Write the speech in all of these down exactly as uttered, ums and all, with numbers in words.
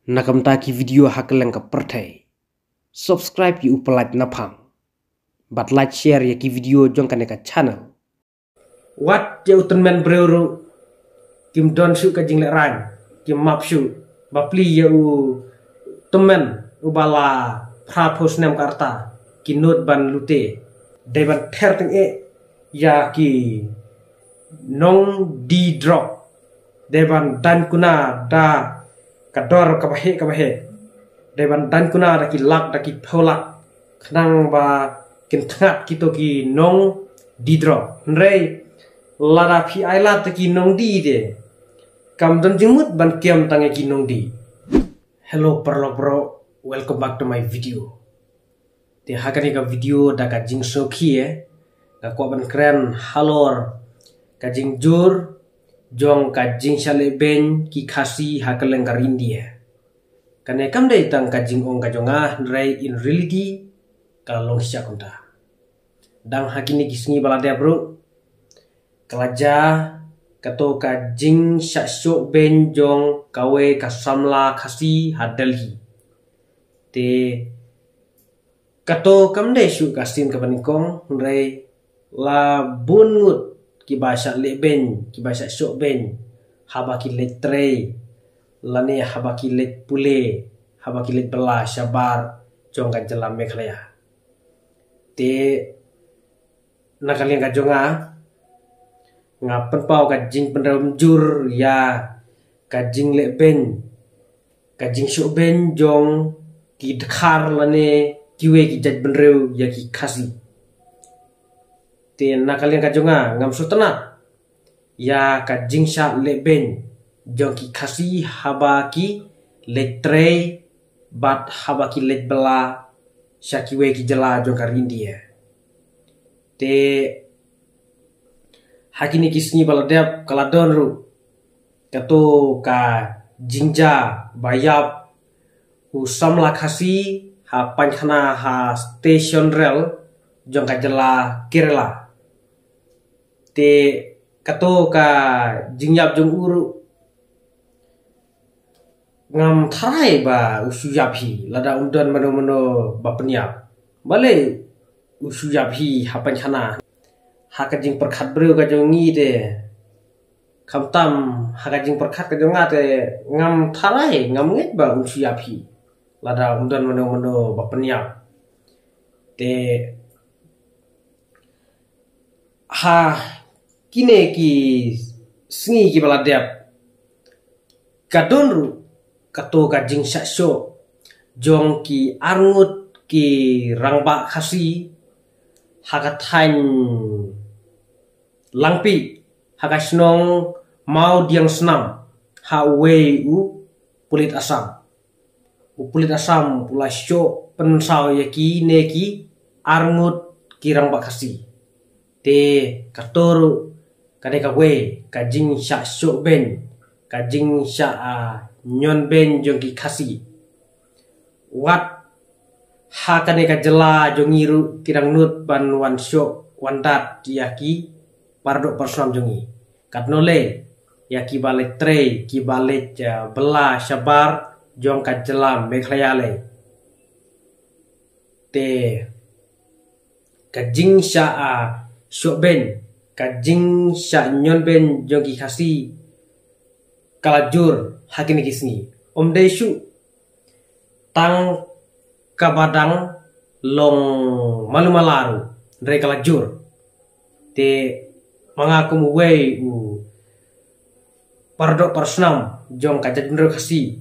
Na ka bynta ki video ha kylleng ka pyrthei, subscribe ïa u Pyllait Naphang bad like share ïa ki video jong kane ka channel. Wat ïa u tymmen briew ruh kim don shuh ka jinglehrain, kim map shuh. Bapli ïa u tymmen uba la phra phew snem ka rta, ki nud ban lute. Dei ban ther tyngeh ïa ki nongdie drok. Dei ban daiñ kuna da ka dor kaba heh kaba heh. Dei ban daiñ kuna da ki lak da ki phew lak, khnang ba kin thngat kito ki nongdie drok. Hynrei lada phi ailad da ki nongdie te, kam don jingmut ban kem tang ïa ki nongdie. Hello paralok baroh, welcome back to my video. Te ha kane ka video da ka jingsngewkhia, nga kwah ban kren halor ka jingjur jong ka jingshah lehbeiñ ki Khasi ha kylleng ka ri India. Kane kam dei tang ka jingong ka jong nga, hynrei in reality ka la long shisha kumta. Dang ha kine ki sngi ba la dep ruh ka la jia kato ka jingshah shoh beiñ jong kawei ka samla Khasi ha Delhi. Te kato kam dei shuh ka sien kaba nyngkong, hynrei la bun ngut kiba shah lehbeiñ, kiba shah shoh beiñ haba ki leit trei lane haba ki leit pule, haba ki leit bylla shabar jong ka jylla Meghalaya. Te na ka liang ka jong nga, nga pynpaw ka jingpynrem jur ïa ka jinglehbeiñ, ka jingshoh beiñ jong ki dkhar lane kiwei ki jaitbynriew ïa ki Khasi. Te na ka liang ka jong nga, ngam sngewtynnat ïa ka jingshah lehbeiñ jong ki Khasi haba ki leit trei bad haba ki leit bylla sha kiwei ki jylla jong ka ri India. Te ha kine ki sngi ba la dep ka la don ruh kato ka jingjia ba ïap u samla Khasi ha pynkhana ha station rel jong ka jylla Kerala. Te kato ka jingïap jong u ruh ngam tharai ba u shu ïap hi lada um don mano mano ba pynïap. Balei u shu ïap hi ha pynkhana? Ha ka jingpyrkhat briew ka jong ngi te, khamtam ha ka jingpyrkhat ka jong nga te, ngam tharai, ngam ngeit ba u shu ïap hi lada um don mano mano ba pynïap. Te ha kine ki sngi kiba la dep ka don ruh kato ka jingshah shoh jong ki arngut ki rangbah Khasi ha ka thaiñ Langpih, ha ka shnong Mawdiangsnam, ha uwei u pulit Assam. U pulit Assam u la shoh pynsaw ïa kine ki arngut ki rangbah Khasi. Te kato ruh ka dei kawei ka jingshah shoh beiñ, ka jingshah, ah, ñion beiñ jong ki Khasi. Wat ha kane ka jylla jong ngi ruh ki dang nud ban wan shoh wan dat ïa ki paradoh parasnam jong ngi. Katno lei ïa kiba leit trei, kiba leit, ah, bylla shabar jong ka jylla Meghalaya lei. Te ka jingshah, ah, shoh beiñ, ka jingshah ñion beiñ jong ki Khasi ka la jur ha kine ki sngi. Um dei shuh tang kaba dang long malu mala ruh, hynrei ka la jur. Te ma nga kum uwei u paradoh parasnam jong ka jaitbynriew Khasi,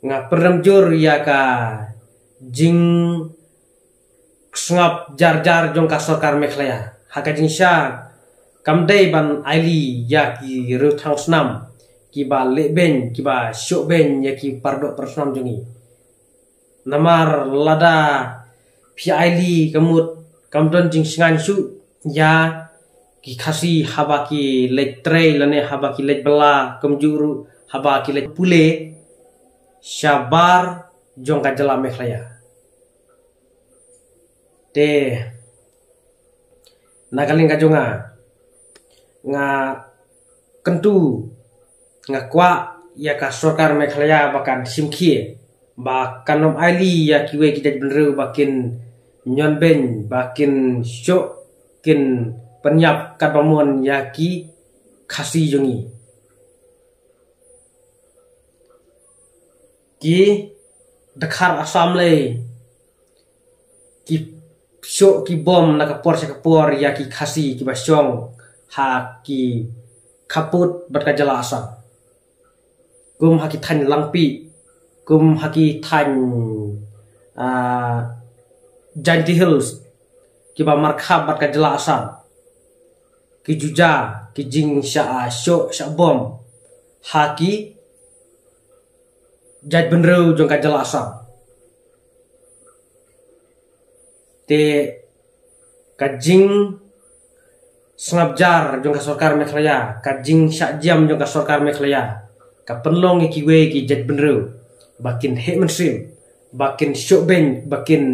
nga pynrem jur ïa ka jing sngap jar jar jong ka sorkar Meghalaya. Ha ka jingshisha kam dei ban ailad ïa ki riewthaw snam kiba leh beiñ, kiba shoh beiñ ïa ki paradoh parasnam jong ngi. Namar lada phi ailad ka mut kam don jingshngaiñ shuh ïa ki Khasi haba ki leit trei lane haba ki leit bylla, kumjuh ruh haba ki leit pule shabar jong ka jylla Meghalaya. Te na ka liang ka jong nga, nga kyntu, nga kwah ïa ka sorkar Meghalaya ba kan shim khie ba kan ym aili ïa kiwei ki jait bynriew ba kin ñion beiñ, ba kin shoh, kin pynïap katba mon ïa ki Khasi jong ngi. Ki dkhar Assam lei ki shoh ki bom na ka por sha ka por ïa ki Khasi kiba shong ha ki khappud bad ka jylla Assam, kum ha ki thaiñ Langpih, kum ha ki thaiñ, ah, Jaintia Hills kiba markhap bad ka jylla Assam. Ki ju jia ki jingshah, ah, shoh shah bom ha ki jait bynriew jong ka jylla Assam. Te ka jingsngap jar jong ka sorkar Meghalaya, ka jingshah jiam jong ka sorkar Meghalaya, ka pynlong ïa kiwei ki jait bynriew ba kin heh mynsiem, ba kin shoh beiñ, ba kin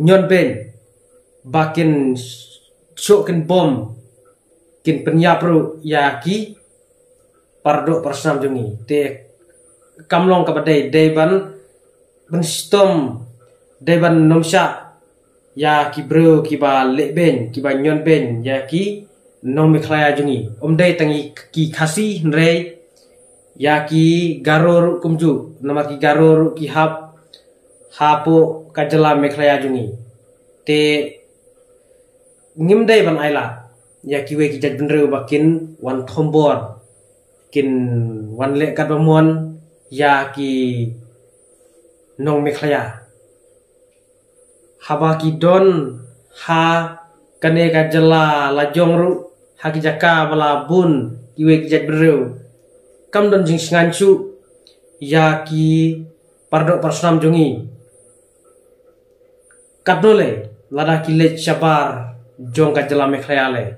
ñion beiñ, ba kin shoh kin bom, kin pynïap ruh ïa ki paradoh parasnam jong ngi. Te kam long kaba dei, dei ban pynshitom, dei ban nym shah ïa ki briew kiba leh beiñ, kiba ñion beiñ ïa ki nong Meghalaya jong ngi. Ym dei tang ïa ki Khasi, hynrei ïa ki Garo ruh kumjuh, namar ki Garo ruh ki hap hapoh ka jylla Meghalaya jong ngi. Te ngim dei ban ailad ïa kiwei ki jait bynriew ba kin wan thombor, kin wan leh katba mon ïa ki nong Meghalaya. Haba ki don ha kane ka jylla la jong ruh, ha ki jaka ba la bun kiwei ki jait bynriew, kam don jingsngewsih ïa ki paradoh parasnam jong ngi. Katno lei lada ki leit shabar jong ka jylla Meghalaya lei,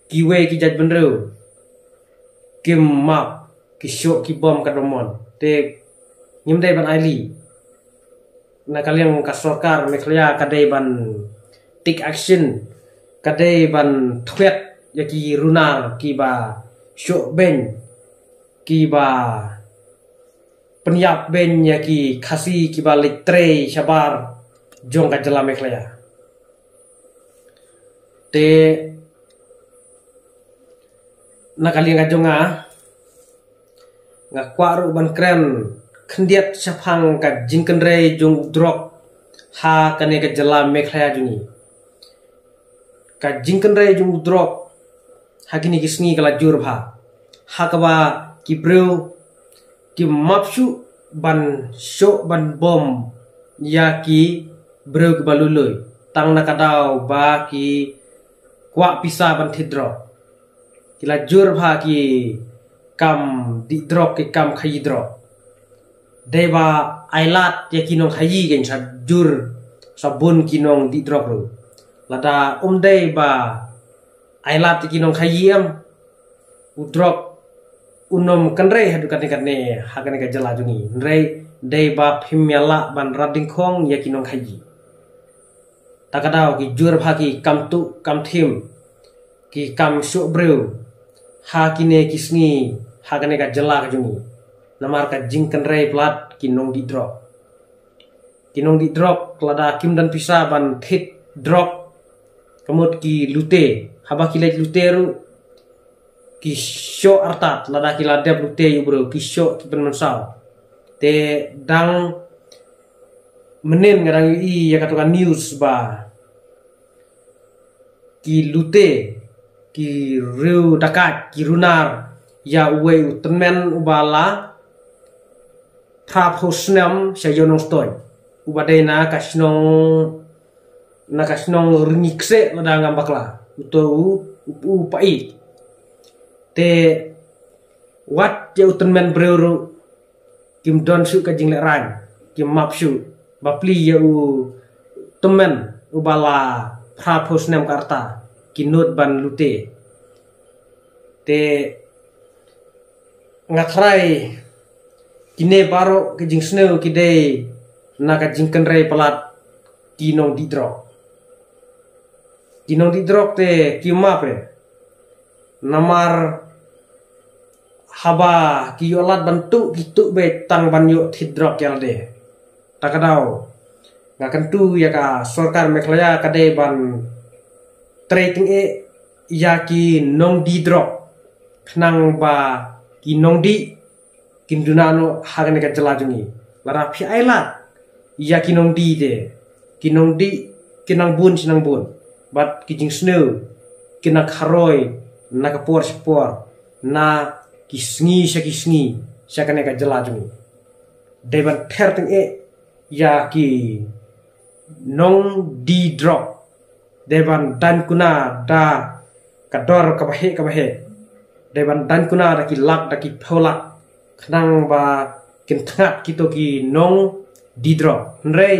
kiwei ki jait bynriew kim map, ki shoh ki bom katba mon. Te ngim dei ban aili. Na ka liang ka sorkar Meghalaya ka dei ban take action, ka dei ban thwet ïa ki runar kiba shoh beiñ, kiba pynïap beiñ ïa ki Khasi kiba leit trei shabar jong ka jylla Meghalaya. Te na ka liang ka jong nga, nga kwah ruh ban kren khyndiat shaphang ka jingkynrei jong u drok ha kane ka jylla Meghalaya jong ngi. Ka jingkynrei jong u drok ha kine ki sngi ka la jur bha, ha kaba ki briew ki map shuh ban shoh ban bom ïa ki briew kiba lui lui, tang na ka daw ba ki kwah pisa ban thied drok. Ki la jur bha ki kam dih drok, ki kam khaïi drok. Dei ba ailad ïa ki nongkhaïi kein sa jur, sa bun ki nongdih drok ruh. Lada ym dei ba ailad ïa ki nongkhaïi em, u drok un ym kynrei haduh katne katne ha kane ka jylla jong ngi. Hynrei dei ba phim ïa lah ban rat dyngkhong ïa ki nongkhaïi. Ta ka daw ki jur bha ki kam tuh kam thim, ki kam shoh briew ha kine ki sngi ha kane ka jylla ka jong ngi, namar ka jingkynrei palat ki nongdih drok. Ki nongdih drok lada kim don pisa ban thied drok, ka mut ki lute, haba ki leit lute ruh ki shoh artat, lada ki la dep lute ïa u briew ki shoh, ki pynmynsaw. Te dang mynnin nga dang ïohi ïa katu ka news ba ki lute, ki riew dakaid, ki runar ïa uwei u tymmen uba la phra phew snem sha Ïew Nongstoiñ, uba dei na ka shnong, na ka shnong Ryngi Kseh lada ngam bakla, uto u, u, u Paid. Te wat ïa u tymmen briew ruh kim don shuh ka jinglehrain, kim map shuh. Bapli ïa u tymmen uba la phra phew snem ka rta ki nud ban lute. Te nga tharai kine baroh ki jingsniew ki dei na ka jingkynrei palat ki nongdih drok. Ki nongdih drok te ki map re, namar Haba ki ïoh lad ban tuh, ki tuh beit tang ban ïoh thied drok ïa lade. Ta ka daw, nga kyntu ïa ka sorkar Meghalaya ka dei ban trei tyngeh ïa ki nongdie drok, khnang ba ki nongdie kin duna noh ha kane ka jylla jong ngi. Lada phi ai lad ïa ki nongdie te, ki nongdie kin nang bun shi nang bun, bad ki jingsniew kin nang kharoi na ka por sha ka por, na ki sngi sha ki sngi sha kane ka jylla jong ngi. Dei ban ther tyngeh ïa ki nongdie drok. Dei ban daiñ kuna da ka dor kaba heh kaba heh. Dei ban daiñ kuna da ki lak da ki phew lak, khnang ba kin thngat kito ki nongdie drok. Hynrei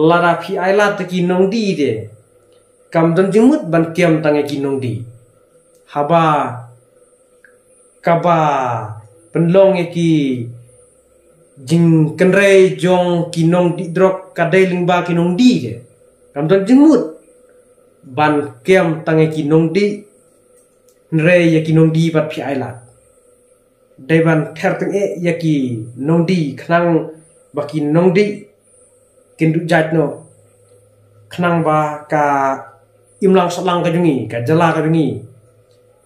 lada phi ai lad ïa ki nongdie te, kam don jingmut ban kem tang ïa ki nongdie. Haba kaba pynlong ïa ki jingkynrei jong ki nongdie drok ka dei lyngba ki nongdie te, kam don jingmut ban kem tang ïa ki nongdie, hynrei ïa ki nongdie pat phi ai lad. Dei ban ther tyngeh ïa ki nongdie, khnang ba ki nongdie kin duh jait noh, khnang ba ka imlang sahlang ka jong ngi, ka jylla ka jong ngi,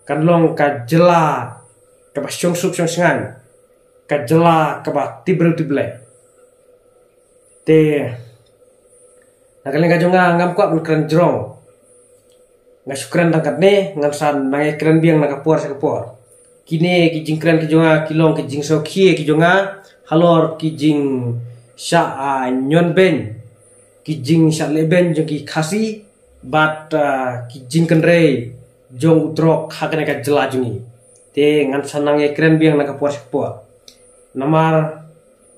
kan long ka jylla kaba shong suk shong shngaiñ, ka jylla kaba tip briew tip leh. Te na ka liang ka jong nga, ngam kwah ban kren jrong. Nga shu kren tang katne, ngan sa nang ïa kren biang na ka por sha ka por. Kine ki jingkren ki jong nga ki long ki jingsngewkhia ki jong nga halor ki jingshah, ah, ñion beiñ, ki jingshah leh beiñ jong ki Khasi, bad, ah, ki jingkynrei jong u drok ha kane ka jylla jong ngi. Te ngan sa nang ïa kren biang na ka por sha ka por. Namar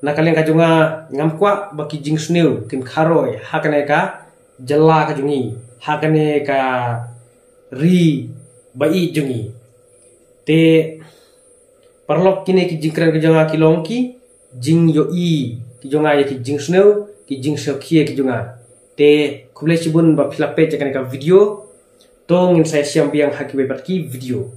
na ka liang ka jong nga, ngam kwah ba ki jingsniew kin kharoi ha kane ka jylla ka jong ngi, ha kane ka ri ba ïeit jong ngi. Te paralok, kine ki jingkren ki jong nga ki long ki jingïohi ki jong nga ïa ki jingsniew, ki jingsngewkhia ki jong nga. Te khublei shibun ba phi la peit ïa kane ka video. To ngin sa ïashem biang ha kiwei pat ki video.